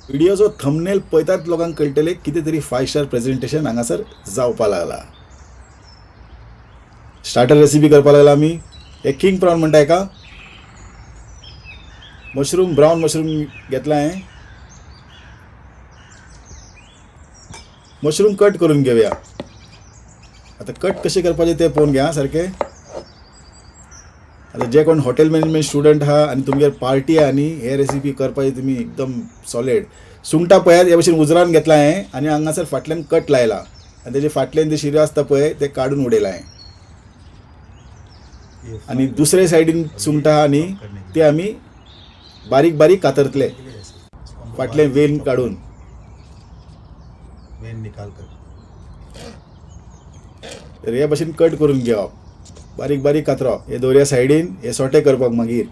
व्हिडिओचो thumbnail पळयतात लोकांक कळटलें कितें तरी 5 स्टार प्रेझेंटेशन हांगासर जावपा लागला. स्टार्टर रेसिपी करपा लागला आमी. हे किंग प्रॉन म्हणटा हेका. मशरूम, ब्रावन मशरूम घेतला हांवें. मशरूम कट करून घेवया. आतां कट कशें करपाचें तें पळोवन घे सारकें. आतां जे कोण हॉटेल मॅनेजमेंट स्टुडंट आहा आनी तुमगेर पार्टी आहा न्ही, हे रेसिपी करपाची तुमी एकदम सॉलीड. सुंगटां पळयात हे भशेन उजरान घेतला हांवें आनी हांगासर फाटल्यान कट लायला आनी तेजे फाटल्यान ते शिऱ्यो आसता पळय ते काडून उडयला हांवें. आनी दुसरे सायडीन सुंगटां आहा न्ही ते आमी बारीक बारीक कातरतले, फाटलें वेन काडून. वेन निकाल कर. तर हे भशेन कट करून घेवप, बारीक बारीक कातरप. हे दवरया सायडीन, हे सोटे करपाक मागीर.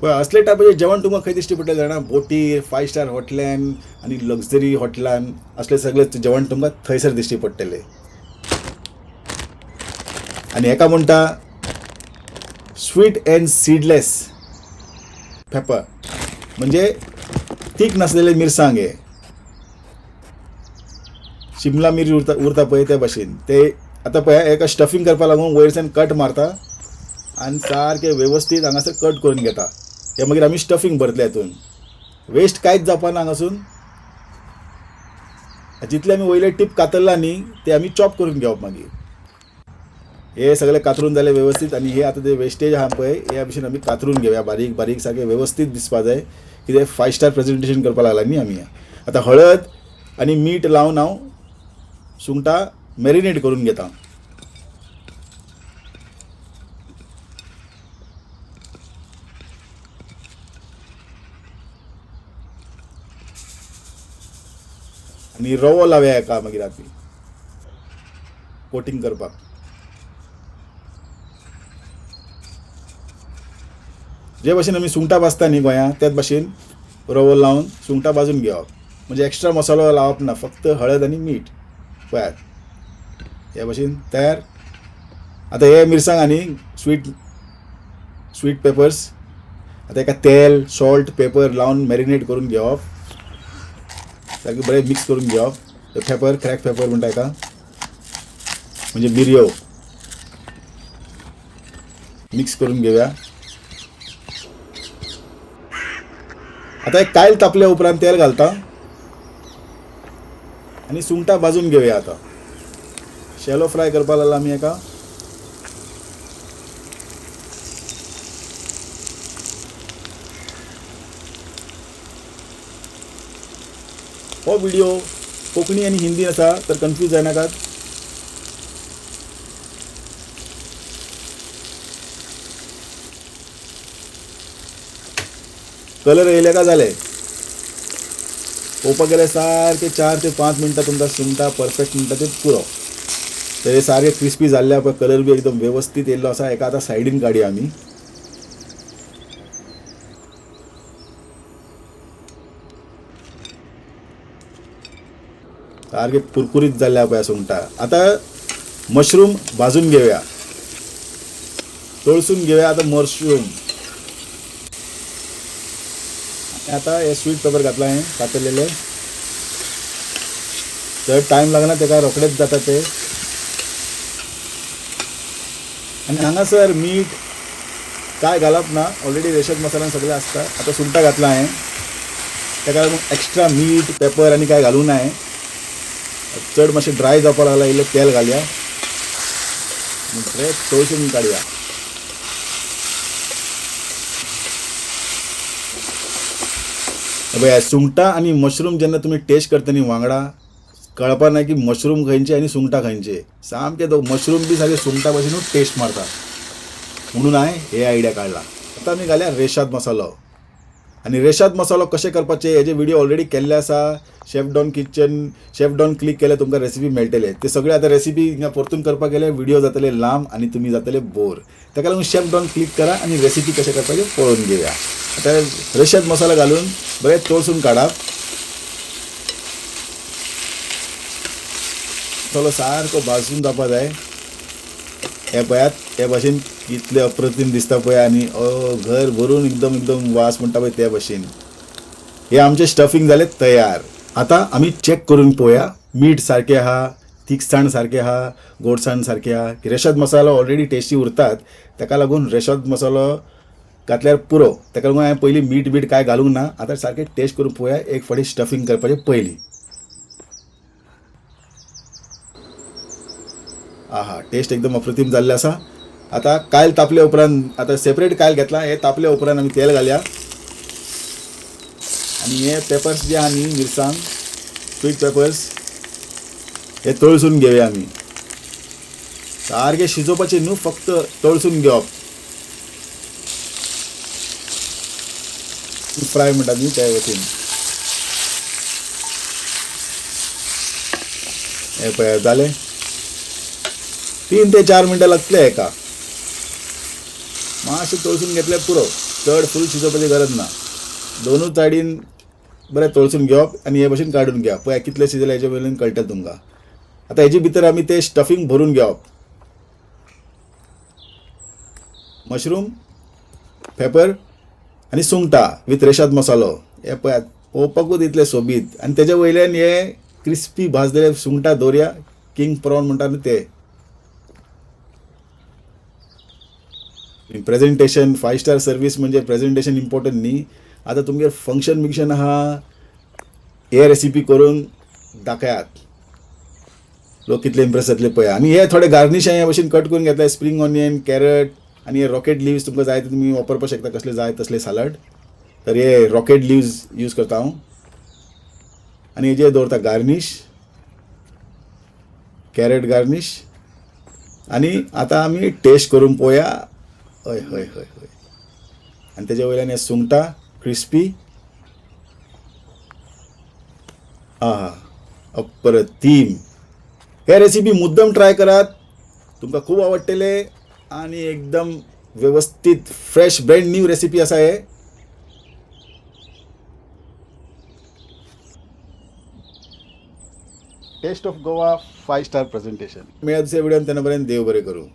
पळय असले टायपाचें जेवण तुमकां खंय दिश्टी पडटलें जाणा? बोटीर, 5 स्टार हॉटेलान आनी लक्झरी हॉटेलान असले सगळे जेवण तुमकां थंयसर दिश्टी पडटलें. आनी हेका म्हणटा स्वीट अँड सीडलेस पेपर, म्हणजे तीख नासलेले मिरसांग. हे शिमला मिर्च उरता पळय त्या भाशेन ते. आतां पळय एका स्टफींग करपाक लागून वयरच्यान कट मारता आनी सारकें वेवस्थीत हांगासर कट करून घेता. हे मागीर आमी स्टफींग भरतले. हातून वेस्ट कांयच जावपा ना हांगासून. जितले आमी वयले टीप कातरला न्ही ते आमी चॉप करून घेवप मागीर. हे सगळे कातरून जाले वेवस्थीत. आनी हे आतां ते वेस्टेज आहा पळय हे भशेन आमी कातरून घेवया बारीक बारीक, सारकें वेवस्थीत दिसपा जाय. कितें 5 स्टार प्रेजेंटेशन करपाक लागला न्ही आमी. आतां हळद आनी मीठ लावन हांव सुंगटां मॅरिनेट करून घेता. आनी रवो लावया हेका मागीर आमी कोटींग करपाक. जे भाशेन आमी सुंगटां भाजता न्ही गोंयांत त्याच भाशेन रवो लावन सुंगटां भाजून घेवप. म्हणजे एक्स्ट्रा मसालो लावप ना, फक्त हळद आनी मीठ. पळयात हे भाशेन तयार. आतां हे मिरसांग आनी स्वीट पेपर्स आतां एका तेल, सॉल्ट, पेपर लावन मॅरिनेट करून घेवप, सारकें बरें मिक्स करून घेवप. पेपर, क्रॅक पेपर म्हणटा हेका, म्हणजे मिरयो मिक्स करून घेवया. आतां एक कायल तापल्या उपरांत तेल घालता आनी सुंगटां भाजून घेवया. आतां शॅलो फ्राय करपाक लागला आमी हेका. हो व्हिडिओ कोंकणी आनी हिंदी आसा तर कन्फ्यूज जायनाकात. कलर येयले काय जाले. पळोवपाक गेल्यार सारके 4 ते 5 मिनटां तुमकां सुंगटां परफेक्ट म्हणटा ते पुरो. तर हे सारके क्रिस्पी जाल्ले पळय, कलर बी एकदम वेवस्थीत येयल्लो आसा. हेका आतां सायडीन काडया आमी. सारके कुरकुरीत जाल्ले पळय सुंगटां. आतां मशरूम भाजून घेवया, तळसून घेवया आतां मशरूम. आतां हे स्वीट पेपर घातला हांवें कातरलेले. चड टायम लागना तेका, रोखडेच जाता ते. आनी हांगासर मीठ काय घालप ना, ऑलरेडी रेशद मसाल्यान सगळें आसता. आतां सुंगटां घातलां हांवें, तेका लागून एक्स्ट्रा मीठ, पेपर आनी काय घालूं ना हांवें. चड मातशें ड्राय जावपाक लागला, इल्लें तेल घालया, बरें तळसून काडया. पळय सुंगटां आनी मशरूम जेन्ना तुमी टेस्ट करता न्ही वांगडा, कळपा ना की मशरूम खंयचे आनी सुंगटां खंयचे. सामके तो मशरूम बी सारके सुंगटां भशेनूच टेस्ट मारता, म्हणून हांवें हे आयडिया काडला. आतां आमी घालया रेशाद मसालो. आनी रेशाद मसालो कशें करपाचें हेजे व्हिडिओ ऑलरेडी केल्ले आसा. Chef don kitchen, chef don click केल्यार तुमकां रेसिपी मेळटले. ते सगळे आतां रेसिपी हिंगा परतून करपाक गेल्यार व्हिडिओ जातले लांब आनी तुमी जातले बोर. ताका लागून शेफ डॉन क्लिक करा आनी रेसिपी कशें करपाचें पळोवन घेवया. आतां रेशाद मसालो घालून बरें तळसून काडप. मसालो सारको भाजून जावपा जाय. हे पळयात हे भाशेन कितले अप्रतीम दिसता पळय, आनी घर भरून एकदम एकदम वास म्हणटा पळय ते भाशेन. हे आमचें स्टफिंग जालें तयार. आतां आमी चॅक करून पळोवया मीठ सारकें आहा, तिखसाण सारकें आहा, गोडसाण सारकें आहा. रेशाद मसालो ऑलरेडी टेस्टी उरतात, ताका लागून रेशाद मसालो घातल्यार पुरो. ताका लागून हांवें पयलीं मीठ बीठ कांय घालूंक ना. आतां सारकें टेस्ट करून पळोवया एक फावटी स्टफिंग करपाचें पयलीं. आहा, टेस्ट एकदम अप्रतीम जाल्लें आसा. आतां कायल तापले उपरांत, आतां सेपरेट कायल घेतला, हे तापले उपरांत आमी तेल घालया आनी हे पेपर्स जे आहा न्ही, मिरसांग स्वीट पेपर्स, हे तळसून घेवया आमी. सारके शिजोवपाचे न्हू, फक्त तळसून घेवप, फ्राय म्हणटात न्ही त्या वतीन. हे पळय जालें, 3 ते 4 मिनटां लागतले हेका. मातशें तळसून घेतल्यार पुरो, चड फूल शिजोवपाची गरज ना. दोनूय सायडीन बरें तळसून घेवप आनी हे भशेन काडून घेवप. पळय कितले शिजले हेजे वयल्यान कळटा तुमकां. आतां हेजे भितर आमी ते स्टफिंग भरून घेवप, मशरूम, पेपर आनी सुंगटां विथ रेशाद मसालो. हे पळयात, पळोवपाकूच इतलें सोबीत. आनी तेजे वयल्यान हे क्रिस्पी भाजलेले सुंगटां दवरया, किंग प्रॉन म्हणटा न्हू ते. प्रेजेंटेशन, 5 स्टार सर्वीस म्हणजे प्रेजेंटेशन इम्पॉर्टंट न्ही. आतां तुमगेर फंक्शन बिंक्शन आहा, हे रेसिपी करून दाखयात, लोक कितले इम्प्रेस जातले पळया. आनी हे थोडे गार्नीश हे भशेन कट करून घेतले, स्प्रींग ऑनियन, कॅरट आनी हे रॉकेट लिव्स. तुमकां जाय ते तुमी वापरपाक शकता, कसले जाय तसले सालड. तर हे रॉकेट लिव्स यूज करता हांव आनी हेजे दवरता गार्नीश, कॅरट गार्नीश. आनी आतां आमी टेस्ट करून पळोवया. हय हय हय हय. आनी तेजे वयल्यान हे सुंगटां क्रिस्पी, आहा अप्रतीम. हे रेसिपी मुद्दम ट्राय करात, तुमकां खूब आवडटले आनी एकदम वेवस्थीत फ्रेश ब्रँड न्यू रेसिपी आसा हे. Taste of Goa 5 star presentation. मेळ्या दुसऱ्या व्हिडियोन, तेन्ना पर्यंत देव बरें करूं.